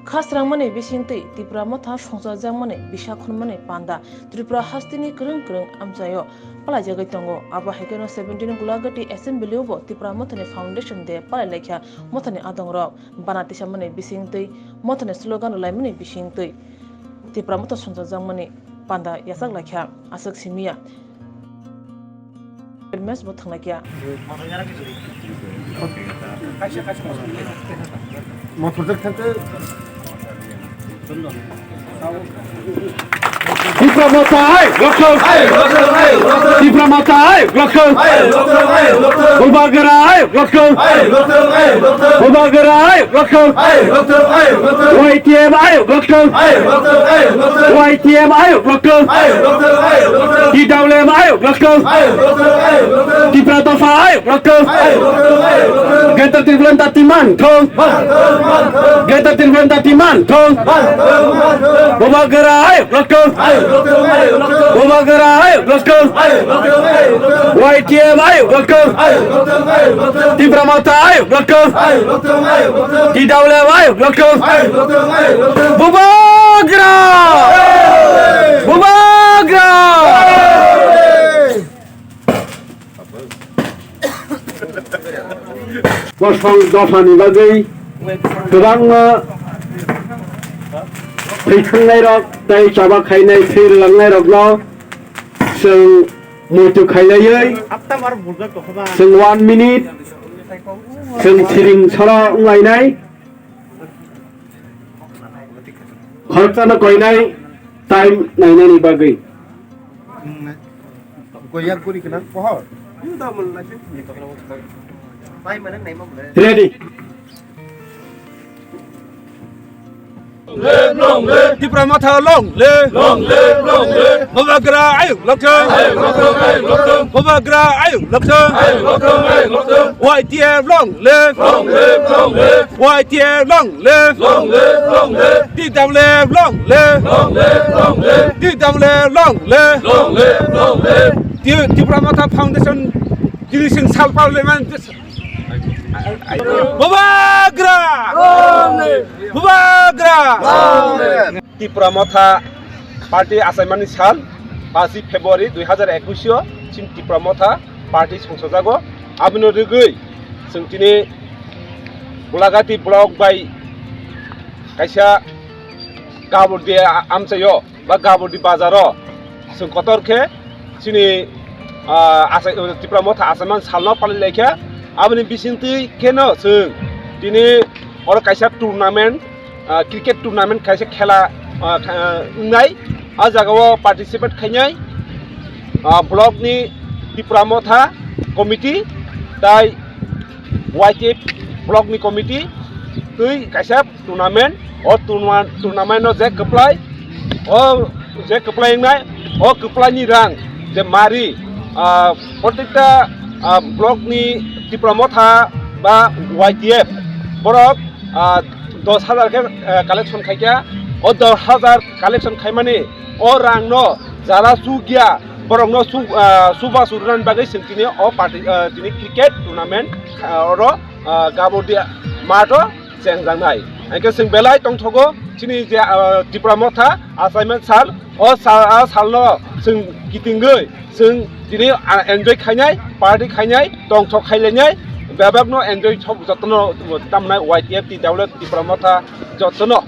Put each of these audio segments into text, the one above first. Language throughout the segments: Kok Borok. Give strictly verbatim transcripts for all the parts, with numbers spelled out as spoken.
Khasrangmani bisingtwi Tipra Motha songchajakmani bisa khunmani panda Tripura hasteni kwrwng kwrwng amchaio palaijagwi tongo. Abo hai kheno seventeen Gulagati Assembly-o bo Tipra Mothani Foundation Day palailaikha mothani adongrok. Bana tisamani bisingtwi mothani slogan rwlaimani bisingtwi Tipra Motha songchajakmani panda yachaklaikha aswk simiya. Mes bo thanglaikha. Mothor jak thangkhe. Tipra Motha hai, rokhok. Tipra Motha hai, rokhok. Bubagra hai, rokhok. Bubagra hai, rokhok. Y T F hai, rokhok. Y T F hai, rokhok. T W F hai, rokhok. Tipra Motha hai, rokhok. Greater Tipraland dati man thung. Greater Tipraland dati man thung. Bubagra hai, rokhok. Bubagra hai, rokhok. Y T F hai, rokhok. Tipra Motha hai, rokhok. T W F hai, rokhok. Bubagra! Bubagra! Bosong dophani bagwi kwbangma thwi thangnairok tei chaba khainai thwi rwlangnairokno chwng muitu khailaiwi chwng one minute chwng siring soro wnglainai. Khoroksano koinai time nainani bagwi. Goya guri kana pohor. Ready. Tipra Motha long live. Long live, long live. Bubagra ayuk lokthung. Ayuk lokthung, ayuk lokthung. Bubagra ayuk lokthung. Ayuk lokthung, ayuk lokthung. Y T F long live. Long live, long live. Y T F long live. Long live, long live. T W F long live. Long live, long live. T W F long live. Long live, long live. Ti-, Tipra Motha Foundation tini chwng sal parliament. Bubagra! Bubagra! Tipra Motha Party achaimani sal, pachi February dui hazar ekwis o chini Tipra Motha Party songsojago. Aboni rwgwi chwng tini Gulagati block bai kaisa Gabordi amchaio ba Gabordi bazaro chwng kotor khe chini, ah, achai-, Tipra Motha achaiman salno palailaikha. Aboni bisingtwi kheno chwng tini oro kaisa tournament, ah, cricket tournament kaisa khela, ah, kha-, wngnai. A jagao participate khainai, ah, block ni Tipra Motha committee tai Y T F block ni committee twi kaisa tournament, o tournament, tournament no je kwplai, o je kwplai wngnai, o kwplai ni rang je mari, ah, protekta, ah, block ni Tipra Motha ba Y T F borok, ah, dos hazar khe, ah, collection khaikha, o dos hazar collection khaimani o rang no jara sugya borok no su-, ah, suba surunani bagwi chwng tini o party, ah, tini cricket tournament, ah, oro, ah, Gabordi math o chengjaknai. Hingke chwng belai tongthogo chini je, ah, Tipra Motha achaimani sal, o sal, a salno chwng kitingwi chwng tini, ah, enjoy khainai, party khainai, tongthok khailainai, bebakno enjoy thok jotono tamnai Y T F T W Tipra Motha jotono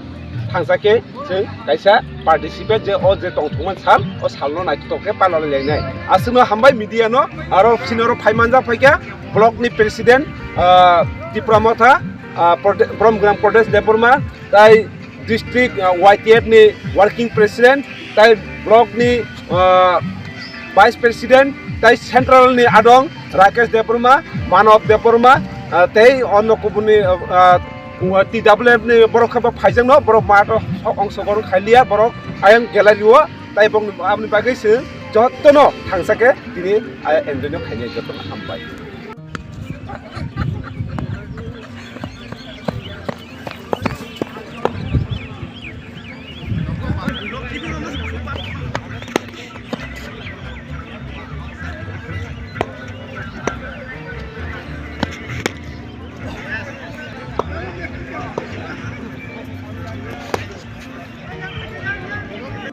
thangsa khe chwng kaisa participate je o je tongthokmani sal, o salno naithotok khe palailainai. Aswkno hambai media no, aro chini oro phai manjak phaikha block ni president, ah, Tipra Motha, ah, Prode-, Bromgram Pradesh Debbarma, tai district, ah, Y T F ni working president, tai block ni, ah, vice president, tai central ni adong Rakesh Debbarma, Manav Debbarma, ah, tei onno kubuni, ah, T W F ni borok khe bo phaijakno, borok math o sok ongsogoron khailiya, borok ayang gallery o, tai bokni, aboni bagwi se jotono thangsa khe tini, ah, enjoy no khainai jotono hambai.